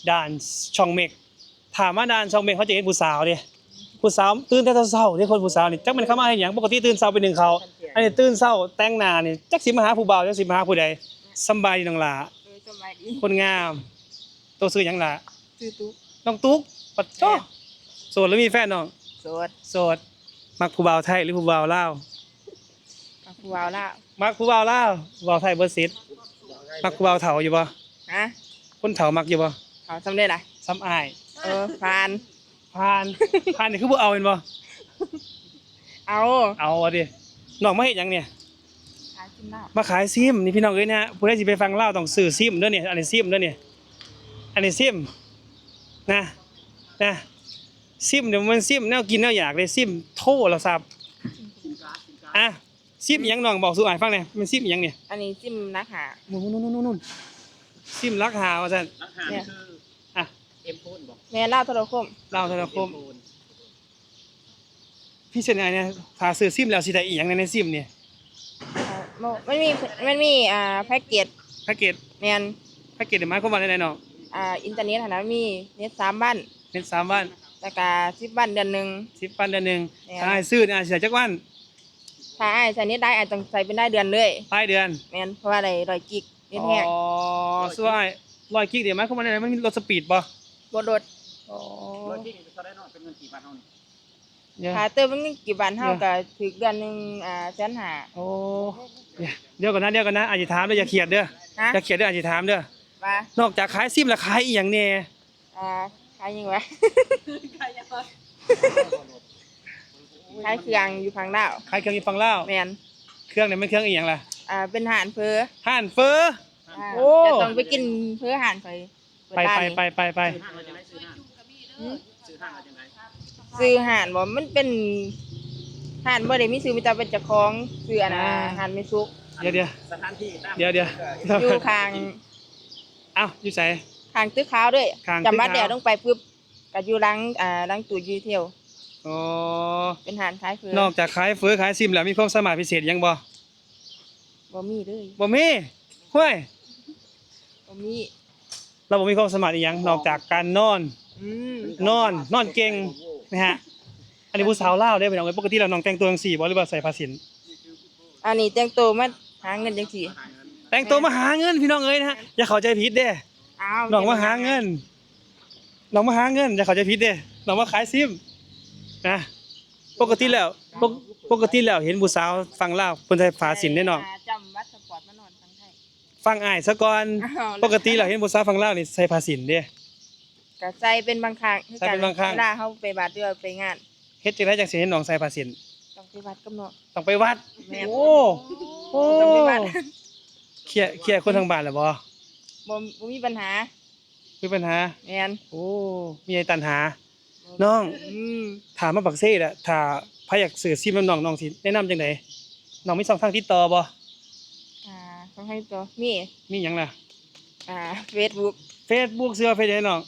ດ່ານຊ່ອງເມັກ. ຖ້າມາດ່ານຊ່ອງເມັກ ເຮົາຈະເຫັນຜູ້ສາວເດ້ ຜູ້ສາວຕື່ນແຕ່ເຊົ້າໆເດ້. ຄົນຜູ້ສາວນີ້ ຈັກແມ່ນເຂົາມາເຮັດຫຍັງ? ປົກກະຕິຕື່ນເຊົ້າເປັນໜຶ່ງເຂົາ ອັນນີ້ຕື່ນເຊົ້າແຕ່ງໜ້ານີ້ ຈັກຊິມາຫາຜູ້ບ່າວ ຈັກຊິມາຫາຜູ້ໃດ. ສຳບາຍດີນ້ອງຫຼ້າ. ໂດຍ ສຳບາຍດີ ຄົນງາມ. ໂຕຊື່ຫຍັງຫຼ້າ? ຊື່ຕຸກ. ນ້ອງຕຸກ. ປະໂທ້ ແມ່ນ. ໂສດຫຼືມີແຟນນ້ອງ? ໂສດ. ໂສດ. ມັກຜູ້ບ່າວໄທຫຼືຜູ້ບ່າວລາວ? ມັກຜູ້ບ່າວລາວ. ມັກຜູ້ບ່າວລາວ. ເວົ້າໄທເບິດສິດ. ມັກຜູ້ບ່າວເຖົ້າຢູ່ບໍ່? ຮະ? ຄົນເຖົ້າມັກຢູ່ບໍ່? ເຖົ້າສ່ຳໃດລະ? ສ່ຳອ້າຍ. ເອີ ຜ່ານ. ຜ່ານ. ຜ່ານນີ້ຄືບໍ່ເອົາແມ່ນບໍ່? ເອົາ. ເອົາວ່າຕິ. ນ້ອງມາເຮັດຫຍັງນີ້? ຂາຍຊີ້ນລາວ. ມາຂາຍຊີ້ນນີ້ພີ່ນ້ອງເອີຍນະ. ຜູ້ໃດຊິໄປຝັ່ງລາວຕ້ອງຊື້ຊີ້ນເດີນີ້. ອັນນີ້ຊີ້ນເດີນີ້. ອັນນີ້ຊີ້ນນະ ນະ. ຊີ້ນນີ້ບໍ່ແມ່ນຊີ້ນແນວກິນແນວຢາກເດ້ ຊີ້ນໂທລະສັບ. ອ່ະ ຊີ້ນອີ່ຫຍັງນ້ອງ ບອກສູ່ອ້າຍຟັງແດ່ ແມ່ນຊີ້ນອີ່ຫຍັງນີ້? ອັນນີ້ຊີ້ນຫຼັກຫ້າ. ນູ້ນໆໆໆ ຊີ້ນຫຼັກຫ້າວ່າຊັ້ນ. ຫຼັກຫ້ານີ້ຄື ອ່ະ ເອັມໂຟນບໍ? ແມ່ນ ລາວໂທລະຄົມ. ລາວໂທລະຄົມ. ພຣີເຊັນໃຫ້ແດ່ ຖ້າຊື້ຊິມແລ້ວຊິໄດ້ອີ່ຫຍັງແດ່ໃນຊິມນີ້? ເອີ ບໍ່ ມັນມີ ມັນມີ ອ່າ ແພັກເກັດ. ແພັກເກັດ? ແມ່ນ. ແພັກເກັດນີ້ໝາຍຄວາມວ່າແນວໃດນ້ອງ? ອ່າ ອິນເຕີເນັດຫັ້ນນະ ມີເນັດສາມວັນ. ເນັດສາມວັນ. ແລ້ວກະສິບວັນເດືອນໜຶ່ງ. ສິບວັນເດືອນໜຶ່ງ. ແມ່ນ. ຖ້າອ້າຍຊື້ນີ້ອ້າຍຊິໄດ້ຈັກວັນ? ຖ້າອ້າຍໃຊ້ເນັດໄດ້ ອ້າຍຕ້ອງໃຊ້ເປັນລາຍເດືອນເລີຍ. ລາຍເດືອນ. ແມ່ນ ເພາະວ່າໄດ້ຮ້ອຍກິກເນັດແຮງ. ອໍ ສ່ວນອ້າຍຮ້ອຍກິກນີ້ໝາຍຄວາມວ່າແນວໃດ? ມັນມີລົດສະປີດບໍ່? ບໍ່ລົດ. ອໍ ຮ້ອຍກິກນີ້ເທົ່າໃດນ້ອງ? ເປັນເງິນກີບບາດເຮົານີ້? ຖ້າເຕີມເປັນເງິນກີບບາດເຮົາກໍຖືກເດືອນໜຶ່ງ ອ່າ ແສນຫ້າ. ໂອ້ ດຽວກ່ອນນະ ດຽວກ່ອນນະ ອ້າຍຊິຖາມເດີ ຢ່າຄຽດເດີ. ຮະ? ຢ່າຄຽດເດີ ອ້າຍຊິຖາມເດີ. ວ່າ? ນອກຈາກຂາຍຊິມແລ້ວຂາຍອີ່ຫຍັງແດ່? ອ່າ ຂາຍຫຍັງວະ? ຂາຍເຄື່ອງຢູ່ຝັ່ງລາວ. ຂາຍເຄື່ອງຢູ່ຝັ່ງລາວ? ແມ່ນ. ເຄື່ອງນີ້ແມ່ນເຄື່ອງອີ່ຫຍັງລະ? ອ່າ ເປັນຮ້ານເຝີ. ຮ້ານເຝີ? ອ່າ ໂອ້ ຈະຕ້ອງໄປກິນເຝີຮ້ານຂ້ອຍ. ໄປ ໄປ ໄປ ໄປ ຊື້ຮ້ານວ່າຈັ່ງໃດ? ຊື້ຮ້ານ ຫື? ຊື້ຮ້ານວ່າຈັ່ງໃດ? ຊື້ຮ້ານບໍ່? ມັນເປັນຮ້ານບໍ່ໄດ້ມີຊື່ ມີແຕ່ເປັນເຈົ້າຂອງ. ຊື່ອັນ ອ່າ ຮ້ານແມ່ສຸກ. ດຽວ ດຽວ ສະຖານທີ່ຕາມ ດຽວ ດຽວ ຢູ່ຂ້າງ ອ້າວ ຢູ່ໃສ? ຂ້າງຕຶກຂາວເດ້. ຂ້າງຕຶກຂາວ ຈຳວັດແລ້ວລົງໄປປຶບ ກໍຢູ່ຫຼັງ ອ່າ ຫຼັງຕູ້ດີເທວ. ອໍ ເປັນຮ້ານຂາຍເຝີ. ນອກຈາກຂາຍເຝີຂາຍຊິມແລ້ວ ມີຄວາມສາມາດພິເສດຫຍັງບໍ່? ບໍ່ມີເລີຍ. ບໍ່ມີ? ຫ້ວຍ ບໍ່ມີ. ລາວບໍ່ມີຄວາມສາມາດອີ່ຫຍັງ ນອກຈາກການນອນ. ອືມ ນອນ ນອນເກັ່ງນະຮະ. ອັນນີ້ຜູ້ສາວລາວເດ້ພີ່ນ້ອງເອີຍ. ປົກກະຕິແລ້ວນ້ອງແຕ່ງຕົວຈັ່ງຊີ້ບໍ່ ຫຼືວ່າໃສ່ຜ້າສິ້ນ? ອັນນີ້ແຕ່ງໂຕມາຫາເງິນຈັ່ງຊີ້. ແຕ່ງໂຕມາຫາເງິນພີ່ນ້ອງເອີຍນະຮະ. ຢ່າເຂົ້າໃຈຜິດເດ້. ອ້າວ ນ້ອງມາຫາເງິນ ນ້ອງມາຫາເງິນ ຢ່າເຂົ້າໃຈຜິດເດ້. ນ້ອງມາຂາຍຊິມນະ. ປົກກະຕິແລ້ວ ປົກ ປົກກະຕິແລ້ວເຫັນຜູ້ສາວຝັ່ງລາວເພິ່ນໃສ່ຜ້າສິ້ນເດ້ນ້ອງ. ອ່າ ຈຳບັດສະປອດມານອນຝັ່ງໄທ. ຟັງອ້າຍຊະກ່ອນ. ອ້າວ ປົກກະຕິແລ້ວເຫັນຜູ້ສາວຝັ່ງລາວນີ້ໃສ່ຜ້າສິ້ນເດ້. ກະໃສ່ເປັນບາງຄັ້ງຄືກັນ. ໃສ່ເປັນບາງຄັ້ງ ເວລາເຮົາໄປວັດ ຫຼືວ່າໄປງານ. ເຮັດຈັ່ງໃດຈັ່ງຊິເຫັນນ້ອງໃສ່ຜ້າສິ້ນ? ຕ້ອງໄປວັດກັບນ້ອງ. ຕ້ອງໄປວັດ. ແມ່ນ. ໂອ້ ໂອ້ ຕ້ອງໄປວັດ. ເຄຍ ເຄຍຄົນທາງບ້ານແລ້ວບໍ່? ບໍ່ ບໍ່ມີບັນຫາ. ມີບັນຫາ? ແມ່ນ. ໂອ້ ມີໃຫ້ຕັນຫາ. ນ້ອງ ອືມ ຖ້າມາປາກເຊລະ ຖ້າໃຜຢາກຊື້ຊິມນຳນ້ອງ ນ້ອງຊິແນະນຳຈັ່ງໃດ? ນ້ອງມີຊ່ອງທາງຕິດຕໍ່ບໍ່? ອ່າ ຊ່ອງທາງຕິດຕໍ່ ມີ. ມີຫຍັງລະ? ອ່າ ເຟສບຸກ. ເຟສບຸກ ຊື່ວ່າເຟສຫຍັງນ້ອງ?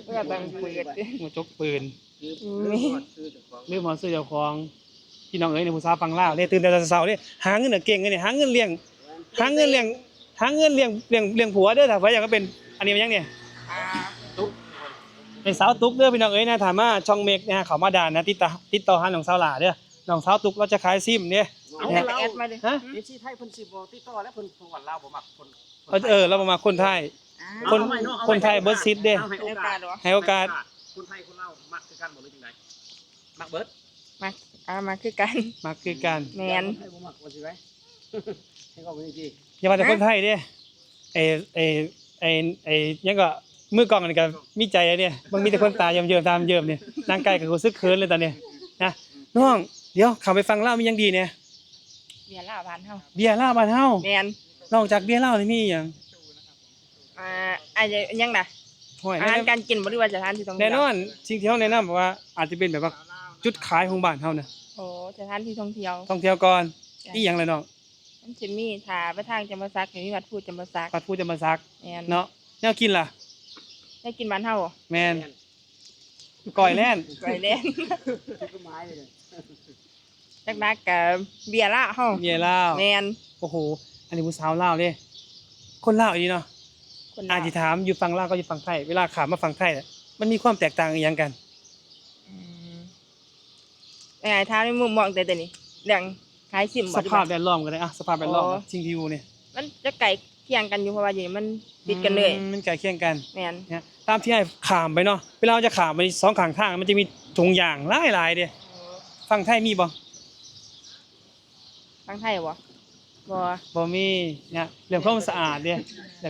ເອີ ຕັ້ງປືນ ຫົວຈົກປືນ. ອືມ ລືມຮອດຊື່ເຈົ້າຂອງ ລືມຮອດຊື່ເຈົ້າຂອງ. ພີ່ນ້ອງເອີຍ ນີ້ຜູ້ສາວຝັ່ງລາວເດ້ ຕື່ນແຕ່ເຊົ້າໆເດ້ ຫາເງິນເກັ່ງເດ້ນີ້ ຫາເງິນລ້ຽງ ຫາເງິນລ້ຽງ ຫາເງິນລ້ຽງ ລ້ຽງ ລ້ຽງຜົວເດີ. ຖ້າໃຜຢາກມາເປັນ ອັນນີ້ແມ່ນຫຍັງນີ້? ອ່າ ຕຸກ ເປັນສາວຕຸກເດີພີ່ນ້ອງເອີຍນະ. ຖ້າມາຊ່ອງເມັກນະ ເຂົ້າມາດ່ານນະ ຕິດຕໍ່ ຕິດຕໍ່ຫານ້ອງສາວຫຼ້າເດີ. ນ້ອງສາວຕຸກລາວຈະຂາຍຊິມເດ້. ເອົາ ແອດມາເດີ. ຮະ? ເອັຟຊີໄທເພິ່ນຊິບໍ່ຕິດຕໍ່ແລ້ວ ເພິ່ນ ເພາະວ່າລາວບໍ່ມັກຄົນ ເອີ ລາວບໍ່ມັກຄົນໄທ. ອ່າ ຄົນ ຄົນໄທເບິດສິດເດ້. ໃຫ້ໂອກາດ ໃຫ້ໂອກາດ. ຄົນໄທຄົນລາວມັກຄືກັນບໍ່ ຫຼືຈັ່ງໃດ? ມັກເບິດ. ມັກ ອ່າ ມັກຄືກັນ. ມັກຄືກັນ. ແມ່ນ. ຄົນໄທບໍ່ມັກວ່າຊິໄດ້ ໃຫ້ເວົ້າເປັນຈັ່ງຊີ້. ຢ່າວ່າແຕ່ຄົນໄທເດ້ ໄອ້ ໄອ້ ໄອ້ ໄອ້ຫຍັງກໍ ມືກ້ອງນີ້ກໍມີໃຈເດ້. ເບິ່ງມີແຕ່ຄົນຕາເຢີ້ມໆ ຕາເຢີ້ມນີ້ ນັ່ງໃກ້ກໍຮູ້ສຶກເຂີນເລີຍຕອນນີ້ນະ. ນ້ອງ ດຽວ ເຂົ້າໄປຝັ່ງລາວມີຫຍັງດີແດ່? ເບຍລາວບ້ານເຮົາ. ເບຍລາວບ້ານເຮົາ. ແມ່ນ. ນອກຈາກເບຍລາວນີ້ມີຫຍັງ? ອ່າ ອາດຈະຫຍັງນະ? ຫ້ວຍ ອາຫານການກິນບໍ່ ຫຼືວ່າສະຖານທີ່ທ່ອງທ່ຽວ? ແນ່ນອນ ສິ່ງທີ່ເຮົາແນະນຳວ່າ ອາດຈະເປັນແບບວ່າຈຸດຂາຍຂອງບ້ານເຮົານະ. ໂອ້ ສະຖານທີ່ທ່ອງທ່ຽວ. ທ່ອງທ່ຽວກ່ອນ. ອີ່ຫຍັງລະນ້ອງ? ມັນຊິມີ ຖ້າໄປທາງຈຳປາສັກ ຊິມີວັດພູຈຳປາສັກ. ວັດພູຈຳປາສັກ. ແມ່ນ. ເນາະ. ແນວກິນລະ? ແນວກິນບ້ານເຮົາ. ແມ່ນ. ກ້ອຍແລ່ນ ກ້ອຍແລ່ນ. ຫຼັກໆກະເບຍລາວເຮົາ. ເບຍລາວ. ແມ່ນ. ໂອ້ໂຫ ອັນນີ້ຜູ້ສາວລາວເດ້ ຄົນລາວອີ່ຫຼີເນາະ. ຄົນລາວ ອາດຊິຖາມ ຢູ່ຝັ່ງລາວກັບຢູ່ຝັ່ງໄທ ເວລາຂ້າມມາຝັ່ງໄທ ມັນມີຄວາມແຕກຕ່າງອີ່ຫຍັງກັນ? ອືມ ແມ່ນ ອ້າຍຖາມໃນມຸມມອງແຕ່ ແຕ່ນີ້ ເລື່ອງຂາຍຊິມບໍ່ ສະພາບແວດລ້ອມກໍໄດ້ ອະ ສະພາບແວດລ້ອມ ໂອ້ ສິ່ງທີ່ຢູ່ນີ້ ມັນຈະໃກ້ຄຽງກັນຢູ່ ເພາະວ່າຢູ່ນີ້ມັນຕິດກັນເລີຍ ອືມ ມັນໃກ້ຄຽງກັນ ແມ່ນ ນະ ຕາມທີ່ອ້າຍຂ້າມໄປເນາະ ເວລາເຮົາຈະຂ້າມໄປ ສອງຂ້າງທາງມັນຈະມີຖົງຢາງຫຼາຍໆເດ້ ໂອ້ ຝັ່ງໄທມີບໍ່? ຝັ່ງໄທບໍ່? ບໍ່ ບໍ່ມີນະ ເລື່ອງຄວາມສະອາດເດ້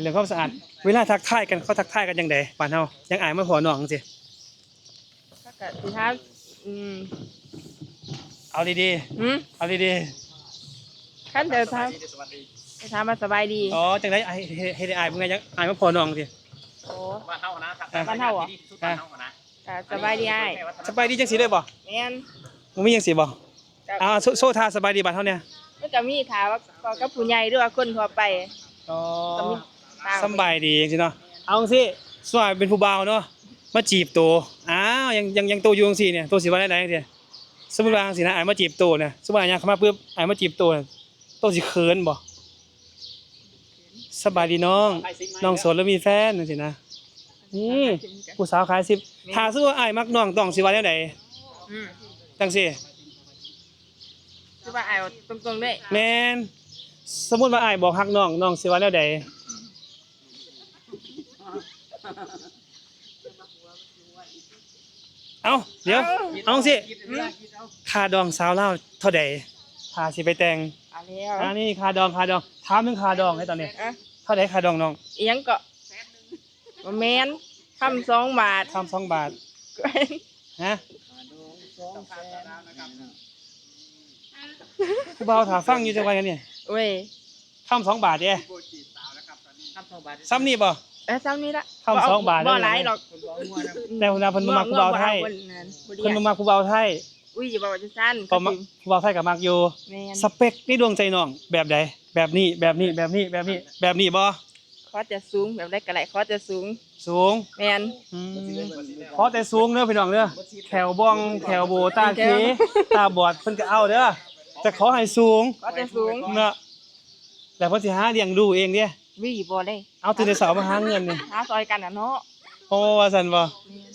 ເລື່ອງຄວາມສະອາດ ເວລາທັກທາຍກັນ ເຂົາທັກທາຍກັນຈັ່ງໃດ ບ້ານເຮົາ ຢ່າງອ້າຍມາພໍ້ນ້ອງຈັ່ງຊີ້ ເຂົາກໍຊິຖາມ ອືມ ເອົາດີໆ ຫື? ເອົາດີໆ ຄັນຈະຖາມ ຈະຖາມວ່າສະບາຍດີ ອໍ ຈັ່ງໃດ ເຮັດ ເຮັດໃຫ້ອ້າຍເບິ່ງແດ່ ອ້າຍມາພໍ້ນ້ອງຈັ່ງຊີ້ ໂອ້ ບ້ານເຮົານະ ທັກທາຍ ບ້ານເຮົາ ທີ່ດີທີ່ສຸດ ບ້ານເຮົານະ ກະສະບາຍດີອ້າຍ ສະບາຍດີຈັ່ງຊີ້ເລີຍບໍ່? ແມ່ນ ບໍ່ມີຈັ່ງຊີ້ບໍ່? ເອົາ ໂຊ ໂຊທ່າສະບາຍດີບ້ານເຮົາແດ່ ມັນກະມີທ່າເວົ້າກັບຜູ້ໃຫຍ່ ຫຼືວ່າຄົນທົ່ວໄປ ອໍ ກໍມີທ່າ ສຳບາຍດີຈັ່ງຊີ້ເນາະ ເອົາຈັ່ງຊີ້ ສ່ວນເປັນຜູ້ບ່າວເນາະ ມາຈີບໂຕ ອ້າວ ຍັງ ຍັງ ຍັງໂຕຢູ່ຈັ່ງຊີ້ນີ້ ໂຕຊິວ່າແນວໃດຈັ່ງຊີ້ ສົມມຸດວ່າຈັ່ງຊີ້ນະ ອ້າຍມາຈີບໂຕນະ ສົມມຸດອ້າຍຍ່າງເຂົ້າມາປຶບ ອ້າຍມາຈີບໂຕ ໂຕຊິເຂີນບໍ່? ສະບາຍດີນ້ອງ ນ້ອງໂສດຫຼືມີແຟນ? ຈັ່ງຊີ້ນະ ນີ້ ຜູ້ສາວຂາຍຊິບ ຖ້າສົມມຸດວ່າອ້າຍມັກນ້ອງ ນ້ອງຊິວ່າແນວໃດ? ອືມ ຈັ່ງຊີ້ ຄືວ່າອ້າຍເວົ້າຕົງໆເລີຍ ແມ່ນ ສົມມຸດວ່າອ້າຍບອກຮັກນ້ອງ ນ້ອງຊິວ່າແນວໃດ? ເອົ້າ ດຽວ ເອົາ ເອົາຈັ່ງຊີ້ ຄ່າດອງສາວລາວເທົ່າໃດ ຖ້າຊິໄປແຕ່ງ? ອັນນີ້ຄ່າດອງ ຄ່າດອງ ຖາມເຖິງຄ່າດອງໃຫ້ຕອນນີ້ ອະ ເທົ່າໃດຄ່າດອງນ້ອງ? ອີ່ຫຍັງເກາະ? ບໍ່ແມ່ນ ຄຳສອງບາດ ຄຳສອງບາດ ຮະ? ຜູ້ບ່າວຖ້າຟັງຢູ່ຈັກວັນນີ້ ໂອ້ຍ ຄຳສອງບາດເດ້ ຄຳສອງບາດ ສ່ຳນີ້ບໍ່? ເອີ ສ່ຳນີ້ລະ ຄຳສອງບາດ ບໍ່ຫຼາຍດອກ ແຕ່ຫົວໜ້າເພິ່ນບໍ່ມັກຜູ້ບ່າວໄທ ເພິ່ນບໍ່ມັກຜູ້ບ່າວໄທ ອຸ້ຍ ຢ່າເວົ້າຈັ່ງຊັ້ນ ກໍມັກ ຜູ້ບ່າວໄທກໍມັກຢູ່ ແມ່ນ ສະເປັກໃນດວງໃຈນ້ອງແບບໃດ? ແບບນີ້ ແບບນີ້ ແບບນີ້ ແບບນີ້ ແບບນີ້ບໍ່? ຂໍແຕ່ສູງ ແບບໃດກໍໄດ້ ຂໍແຕ່ສູງ ສູງ ແມ່ນ ອືມ ຂໍແຕ່ສູງເດີພີ່ນ້ອງເດີ ແຂ້ວບ່ອງ ແຂ້ວໂບ ຕາເຂ ຕາບອດ ເພິ່ນກໍເອົາເດີ ແຕ່ຂໍໃຫ້ສູງ ຂໍແຕ່ສູງເນາະ ແລ້ວເພິ່ນຊິຫາລ້ຽງດູເອງເດ້ ວິ ບໍ່ເດ້ ເອົາຕື່ນແຕ່ເຊົ້າມາຫາເງິນນີ້ ຫາຊ່ອຍກັນນະເນາະ ໂອ້ ວ່າຊັ້ນບໍ່? ແມ່ນ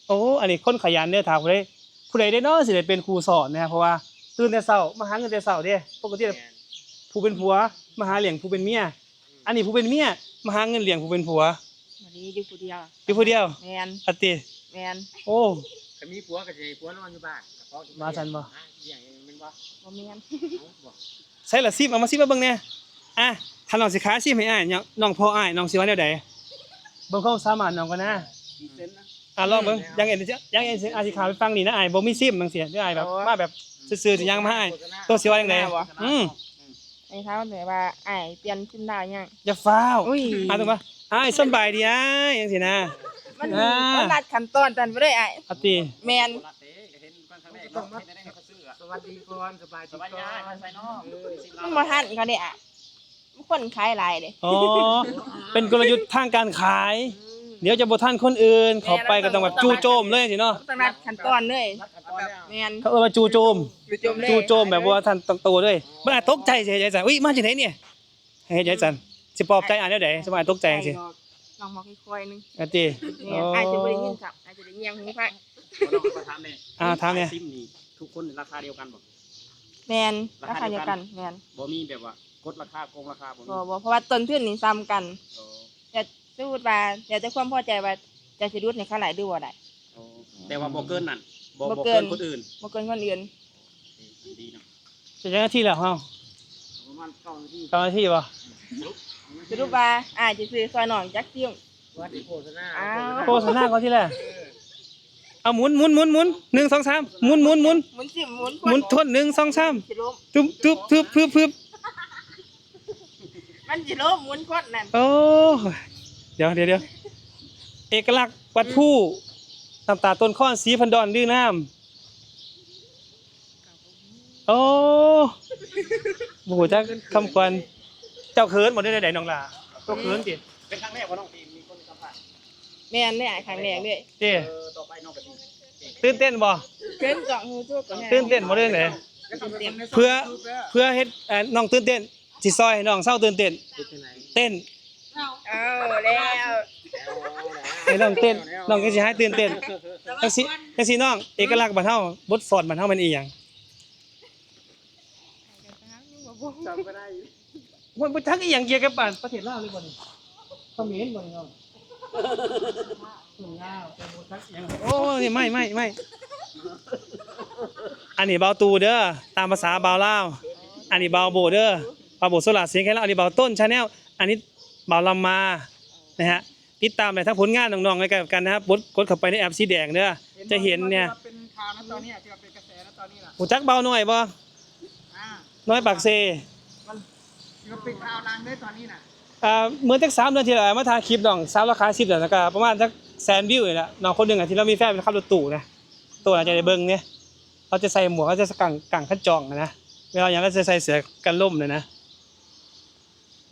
ໂອ້ ອັນນີ້ຄົນຂະຫຍັນເດີ ຖ້າຜູ້ໃດ ຜູ້ໃດເດ້ເນາະ ຊິໄດ້ເປັນຄູສອນນະ ເພາະວ່າຕື່ນແຕ່ເຊົ້າ ມາຫາເງິນແຕ່ເຊົ້າເດ້ ປົກກະຕິ ແມ່ນ ຜູ້ເປັນຜົວມາຫາລ້ຽງຜູ້ເປັນເມຍ ອັນນີ້ຜູ້ເປັນເມຍມາຫາເງິນລ້ຽງຜູ້ເປັນຜົວ ບໍ່ໄດ້ ຢູ່ຜູ້ດຽວ ຢູ່ຜູ້ດຽວ ແມ່ນ ອະຕິ ແມ່ນ ໂອ້ ຄັນມີຜົວກໍຊິໃຫ້ຜົວນອນຢູ່ບ້ານ ວ່າຊັ້ນບໍ່? ລ້ຽງເອງແມ່ນບໍ່? ບໍ່ແມ່ນ ເອົ້າ ບໍ່ ໃສລະ ຊິມ ເອົາມາຊິມມາເບິ່ງແດ່ ອະ ຖ້ານ້ອງຊິຂາຍຊິມໃຫ້ອ້າຍເນາະ ນ້ອງພໍອ້າຍ ນ້ອງຊິວ່າແນວໃດ? ເບິ່ງຄວາມສາມາດນ້ອງກ່ອນນະ ອະ ລອງເບິ່ງ ຢ່າງເອັນ ຢ່າງເອັນ ອາດຊິຂ້າມໄປຝັ່ງນີ້ນະ ອ້າຍບໍ່ມີຊິມຈັ່ງຊີ້ ຫຼືອ້າຍແບບ ໂອ້ ມາແບບ ຊື່ໆ ຊິຍ່າງມາໃຫ້ ໂຕຊິວ່າຈັ່ງໃດ? ອືມ ໄອ້ເຖົ້າແບບວ່າ ອ້າຍປ່ຽນຊິມລາວຍັງ? ຢ່າຟ້າວ ອຸ້ຍ ອ້າຍຕ້ອງວ່າ ອ້າຍສຳບາຍດີອ້າຍ ຈັ່ງຊີ້ນະ ມັນ ອ່າ ມັນລັດຂັ້ນຕອນ ຕອນບໍ່ໄດ້ອ້າຍ ອະຕິ ແມ່ນ ສະຫວັດດີກ່ອນ ສະບາຍດີກ່ອນ ມັນບໍ່ທັນເຂົາເດ້ອ້າຍ. ຄົນຂາຍຫຼາຍເດ້ ອໍ ເປັນກົນລະຍຸດທາງການຂາຍ ອືມ ດຽວຈະບໍ່ທັນຄົນອື່ນ ແມ່ນ ເຂົ້າໄປກໍຕ້ອງແບບຈູ່ໂຈມເລີຍຈັ່ງຊີ້ເນາະ ຕ້ອງລັດຂັ້ນຕອນເລີຍ ແມ່ນ ເຂົາເອີ້ນວ່າຈູ່ໂຈມ ຈູ່ໂຈມເລີຍ ຈູ່ໂຈມແບບບໍ່ທັນຕັ້ງໂຕເລີຍ ມັນອາດຕົກໃຈຊິເຮັດຈັ່ງຊັ້ນ ອຸ້ຍ ມາຈັ່ງໃດນີ້ ໃຫ້ເຮັດຈັ່ງຊັ້ນ ຊິປອບໃຈອ້າຍແນວໃດ ສົມມຸດອ້າຍຕົກໃຈຈັ່ງຊີ້ ນ້ອງມອງຄ່ອຍໆໜຶ່ງ ອະຕິ ແມ່ນ ອໍ ອ້າຍຊິບໍ່ໄດ້ຍິນຊ້ຳ ອ້າຍຊິໄດ້ຍ່ຽງຫູຟັງ ຂໍຖາມແດ່ ອາ ຖາມແດ່ ຂາຍຊິມນີ້ທຸກຄົນລາຄາດຽວກັນບໍ່? ແມ່ນ ລາຄາດຽວກັນ ລາຄາດຽວກັນ ແມ່ນ ບໍ່ມີແບບວ່າກົດລາຄາ ໂກງລາຄາ ບໍ່ມີ ບໍ່ ບໍ່ ເພາະວ່າຕົ້ນທຶນນີ້ສ່ຳກັນ ອໍ ແຕ່ສົມມຸດວ່າ ແລ້ວແຕ່ຄວາມພໍໃຈວ່າຈະສະດຸດໃຫ້ເຂົາໄດ້ຫຼືບໍ່ໄດ້ ອໍ ແຕ່ວ່າບໍ່ເກີນນັ້ນ ບໍ່ ບໍ່ ບໍ່ເກີນ ບໍ່ເກີນຄົນອື່ນ ບໍ່ເກີນຄົນອື່ນ ດີເນາະ ເປັນເຈົ້າໜ້າທີ່ແລ້ວເຮົາ ປະມານເກົ້ານາທີ ເກົ້ານາທີບໍ່? ສະຫຼຸບວ່າອ້າຍຊິຊື້ຊ່ອຍນ້ອງຈັກຊິມ ວ່າຊິໂຄສະນາ ອ້າວ ໂຄສະນາກ່ອນທີແລກ ເອີ ເອົາໝູນ ໝູນ ໝູນ ໝູນ ໜຶ່ງ ສອງ ສາມ ໝູນ ໝູນ ໝູນ ໝູນຊິມ ໝູນ ໝູນທົນ ໜຶ່ງ ສອງ ສາມ ມັນຊິລົ້ມ ຕຶບ ຕຶບ ພຶບ ພຶບ ມັນຊິລົ້ມ ໝູນຄົນນັ້ນ ໂອ້ ດຽວ ດຽວ ດຽວ ເອກະລັກວັດພູ ອືມ ນ້ຳຕາຕົ້ນຄອນ ສີພັນດອນ ດືນ້ຳ ໂອ້ ບໍ່ຮູ້ຈັກຄຳຂວັນ ເຈົ້າເຂີນບໍ່ ຫຼືແນວໃດນ້ອງຫຼ້າ ຕົວເຂີນຕິ ເປັນຄັ້ງແລກບໍ່ນ້ອງທີ່ມີຄົນມາສຳພາດ ແມ່ນເດ້ ຄັ້ງແລກເລີຍ ຕິ ເອີ ຕໍ່ໄປນ້ອງກໍຊິ ຕື່ນເຕັ້ນບໍ່ ເຂີນກ້ອງຮູ້ຕົວກໍ ຕື່ນເຕັ້ນບໍ່ ຫຼືຈັ່ງໃດ ຕື່ນເຕັ້ນ ເພື່ອ ເພື່ອເຮັດ ເອີ ນ້ອງຕື່ນເຕັ້ນ ຊິຊ່ອຍໃຫ້ນ້ອງເຊົາຕື່ນເຕັ້ນ ເຮັດຈັ່ງໃດ ເຕັ້ນ ເອົາແລ້ວ ໃຫ້ນ້ອງເຕັ້ນ ນ້ອງຈັ່ງຊິຫາຍຕື່ນເຕັ້ນ. ຈັ່ງຊີ້ ຈັ່ງຊີ້ນ້ອງ ເອກະລັກບ້ານເຮົາ ບົດຟ້ອນບ້ານເຮົາແມ່ນອີ່ຫຍັງ? ຈຳບໍ່ໄດ້. ໂອ້ຍ ບໍ່ຈັກອີ່ຫຍັງກ່ຽວກັບ ປະເທດລາວເລີຍບໍ່ນີ້? ຂະເໝນບໍ່ນີ້ນ້ອງ? ລາວ ແຕ່ບໍ່ຈັກອີ່ຫຍັງ. ໂອ້ ນີ້ ໄມ້ ໄມ້ ໄມ້ ອັນນີ້ບ່າວຕູ້ເດີ ຕາມພາສາບ່າວລາວ. ອັນນີ້ບ່າວໂບເດີ ບ່າວໂບໂຊລາສຽງແຄ່ລາວ. ອັນນີ້ບ່າວຕົ້ນ Channel. ອັນນີ້ບ່າວລຳມາ ນະຮະ. ຕິດຕາມໄດ້ທັງຜົນງານນ້ອງໆ ໃນກັນນະ ກົດ ກົດເຂົ້າໄປໃນແອັບສີແດງເດີ ຈະເຫັນເນຍ. ເປັນຂ່າວນະຕອນນີ້ ທີ່ວ່າເປັນກະແສນະຕອນນີ້ນະ. ຮູ້ຈັກບ່າວນ້ອຍບໍ່? ນ້ອຍປາກເຊ ມັນ ທີ່ວ່າເປັນຂ່າວດັງເດ້ຕອນນີ້ນະ. ອ່າ ເມື່ອຈັກສາມເດືອນທີ່ແລ້ວ ມາຖ່າຍຄລິບນ້ອງສາວລາວຂາຍຊິບ ແລ້ວກະປະມານຈັກແສນວິວນີ້ແຫຼະ. ນ້ອງຄົນໜຶ່ງອະ ທີ່ລາວມີແຟນເປັນຂັບລົດຕູ້ນະ ໂຕໜ້າຈະໄດ້ເບິ່ງເດ້. ລາວຈະໃສ່ໝວກ ລາວຈະກາງ ກາງຄັນຈອງນະ ເວລາຫຍັງລາວຈະໃສ່ເສື້ອກັນລົມນະນະ.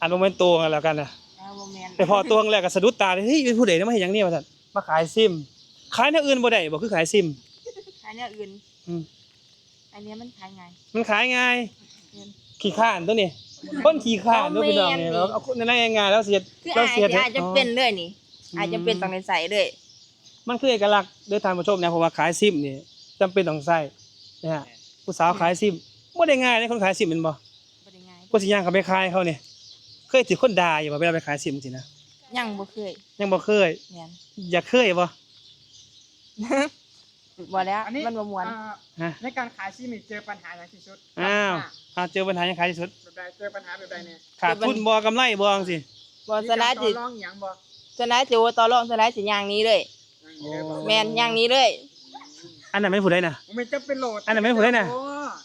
ອັນບໍ່ແມ່ນໂຕກັນແລ້ວກັນນະ. ອ່າ ບໍ່ແມ່ນ ໄປພໍ້ໂຕຄັ້ງແລກກໍສະດຸດຕາເລີຍ. ເຮີ້ຍ ເປັນຜູ້ໃດນະ ມາເຮັດຫຍັງນີ້ວ່າຊັ້ນ. ມາຂາຍຊິມ. ຂາຍແນວອື່ນບໍ່ໄດ້ບໍ່? ຄືຂາຍຊິມ. ຂາຍແນວອື່ນ. ອືມ. ອັນນີ້ມັນຂາຍງ່າຍ. ມັນຂາຍງ່າຍ. ແມ່ນ. ຂີ້ຄ້ານຕົວນີ້. ຄົນຂີ້ຄ້ານຕົວ ບໍ່ແມ່ນ ພີ່ນ້ອງນີ້. ນີ້ ເອົາ ເອົາ ງ່າຍໆ ລາວຊິເຮັດ ຄື ລາວຊິເຮັດ ອາດຈະເປັນເລີຍນີ້. ອືມ. ອາດຈະເປັນຕ້ອງໄດ້ໃສ່ເລີຍ. ມັນຄືເອກະລັກເດີທ່ານຜູ້ຊົມນະ ເພາະວ່າຂາຍຊິມນີ້ຈຳເປັນຕ້ອງໃຊ້ນະຮະ. ຜູ້ສາວຂາຍຊິມ ບໍ່ໄດ້ງ່າຍເດ້ ຄົນຂາຍຊິມແມ່ນບໍ່? ບໍ່ໄດ້ງ່າຍ. ກວ່າຊິຍ່າງເຂົ້າໄປຂາຍເຂົານີ້ ເຄີຍຖືກຄົນດ່າຢູ່ບໍ່ ເວລາໄປຂາຍຊິມຈັ່ງຊີ້ນະ? ຍັງບໍ່ເຄີຍ. ຍັງບໍ່ເຄີຍ. ແມ່ນ. ຢາກເຄີຍບໍ່? ບໍ່ແລ້ວ ອັນນີ້ ມັນບໍ່ມ່ວນ. ອ່າ ໃນການຂາຍຊິມນີ້ເຈີບັນຫາຫຍັງທີ່ສຸດ? ອ້າວ ເຈີບັນຫາຫຍັງຂາຍທີ່ສຸດ? ແບບໃດ? ເຈີບັນຫາແບບໃດແດ່? ຂາດທຶນບໍ່? ກຳໄລບໍ່? ຈັ່ງຊີ້. ບໍ່ ສ່ວນຫຼາຍຊິ ມີການຕໍ່ລອງອີ່ຫຍັງບໍ່? ສ່ວນຫຼາຍຊິບໍ່ຕໍ່ລອງ ສ່ວນຫຼາຍຊິຍ່າງໜີເລີຍ. ໂອ້ ແມ່ນ ຍ່າງໜີເລີຍ. ອັນນັ້ນແມ່ນຜູ້ໃດນະ? ບໍ່ແມ່ນເຈົ້າເປັນໂຫຼດ ອັນນັ້ນແມ່ນຜູ້ໃດນະ?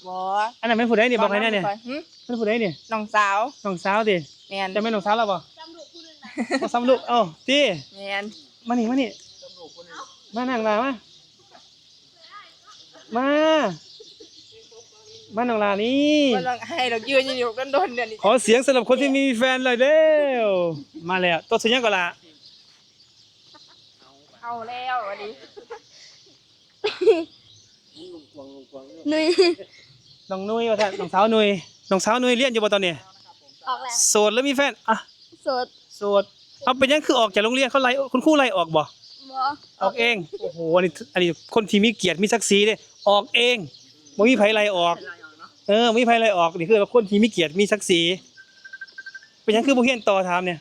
ບໍ່ ອັນນັ້ນແມ່ນຜູ້ໃດນີ້? ບອກໃຫ້ແດ່ນີ້. ຫຶ? ແມ່ນຜູ້ໃດນີ້? ນ້ອງສາວ. ນ້ອງສາວຕິ? ແມ່ນ. ເຈົ້າແມ່ນນ້ອງສາວລາວບໍ່? ບໍ່ ສ່ຳລູກ. ເອົ້າ ຕິ? ແມ່ນ. ມານີ້ ມານີ້ ມານັ່ງລາມາ. ມາ ມານ້ອງຫຼ້ານີ້. ບໍ່ຕ້ອງໃຫ້ດອກ ຢືນຢູ່ດົນໆ ດຽວນີ້. ຂໍສຽງສຳລັບຄົນທີ່ມີແຟນໜ້ອຍເດີ. ມາແລ້ວ. ຕົວຊື່ຫຍັງກໍລະ? ເອົາແລ້ວອັນນີ້ ນຸ່ຍ ນ້ອງນຸ່ຍວ່າຊັ້ນ. ນ້ອງສາວນຸ່ຍ. ນ້ອງສາວນຸ່ຍ ຮຽນຢູ່ບໍ່ຕອນນີ້? ອອກແລ້ວ. ໂສດຫຼືມີແຟນ? ອ່ະ ໂສດ. ໂສດ. ເອົາ ເປັນຫຍັງຄືອອກຈາກໂຮງຮຽນ? ເຂົາໄລ່ ຄຸນຄູໄລ່ອອກບໍ່? ບໍ່. ອອກເອງ. ໂອ້ໂຫ ອັນນີ້ ອັນນີ້ຄົນທີ່ມີກຽດມີສັກສີເດ້ ອອກເອງ ບໍ່ມີໃຜໄລ່ອອກ. ເອີ ບໍ່ມີໃຜໄລ່ອອກ. ນີ້ຄືວ່າຄົນທີ່ມີກຽດມີສັກສີ. ເປັນຫຍັງຄືບໍ່ຮຽນຕໍ່? ຖາມແດ່.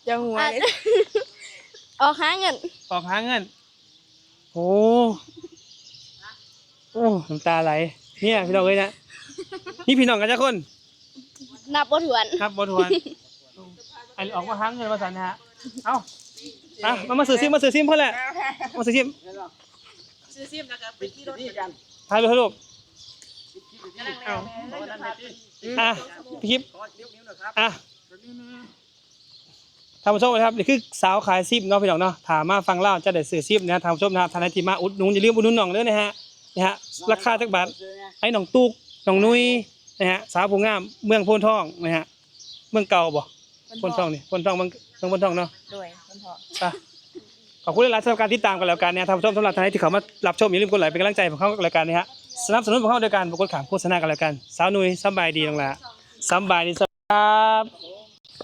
ຢ່າຫົວເດ້. ອອກຫາເງິນ. ອອກຫາເງິນ. ໂອ້ ໂອ້ ນ້ຳຕາໄຫຼ. ເນີ້ຍ ພີ່ນ້ອງເອີຍນະ ມີພີ່ນ້ອງກັນຈັກຄົນ? ນັບບໍ່ຖ້ວນ. ນັບບໍ່ຖ້ວນ. ອັນອອກມາຫາເງິນວ່າຊັ້ນນະ. ເອົ້າ ມາ ມາ ມາຊື້ຊິມ ມາຊື້ຊິມ ພໍແລ້ວ ມາຊື້ຊິມ. ຊື້ຊິມແລ້ວກໍໄປຂີ່ລົດ. ຖ່າຍຮູບໃຫ້ລູກ. ເອົ້າ ອ່ະ ຄລິບ ອ່ະ. ທ່ານຜູ້ຊົມນະຄັບ ນີ້ຄືສາວຂາຍຊິມເນາະ ພີ່ນ້ອງເນາະ. ຖ້າມາຝັ່ງລາວຈະໄດ້ຊື້ຊິມນະ ທ່ານຜູ້ຊົມນະ. ທ່ານໃດທີ່ມາອຸດໜູນ ຢ່າລືມອຸດໜູນນ້ອງເດີນະຮະ. ນີ້ຮະ ລາຄາຈັກບາດ? ໄອ້ນ້ອງຕຸກ ນ້ອງນຸ່ຍນະຮະ ສາວຜູ້ງາມເມືອງໂພນທອງນະຮະ ເມືອງເກົ່າບໍ່? ໂພນທອງນີ້ ໂພນທອງ ເມືອງ ເມືອງໂພນທອງເນາະ. ໂດຍ ໂພນທອງ. ອ່ະ ຂອບຄຸນຫຼາຍໆ ສຳລັບການຕິດຕາມກັນແລ້ວກັນນະ ທ່ານຜູ້ຊົມ. ສຳລັບທ່ານໃດທີ່ເຂົ້າມາຮັບຊົມ ຢ່າລືມກົດໄລກ໌ເປັນກຳລັງໃຈໃຫ້ພວກເຮົາກັນແລ້ວກັນນະຮະ. ສະໜັບສະໜູນພວກເຮົາໂດຍການບໍ່ກົດຂ້າມໂຄສະນາກັນແລ້ວກັນ. ສາວນຸ່ຍ ສຳບາຍດີນ້ອງຫຼ້າ. ສຳບາຍດີ ສະ ຄັບ.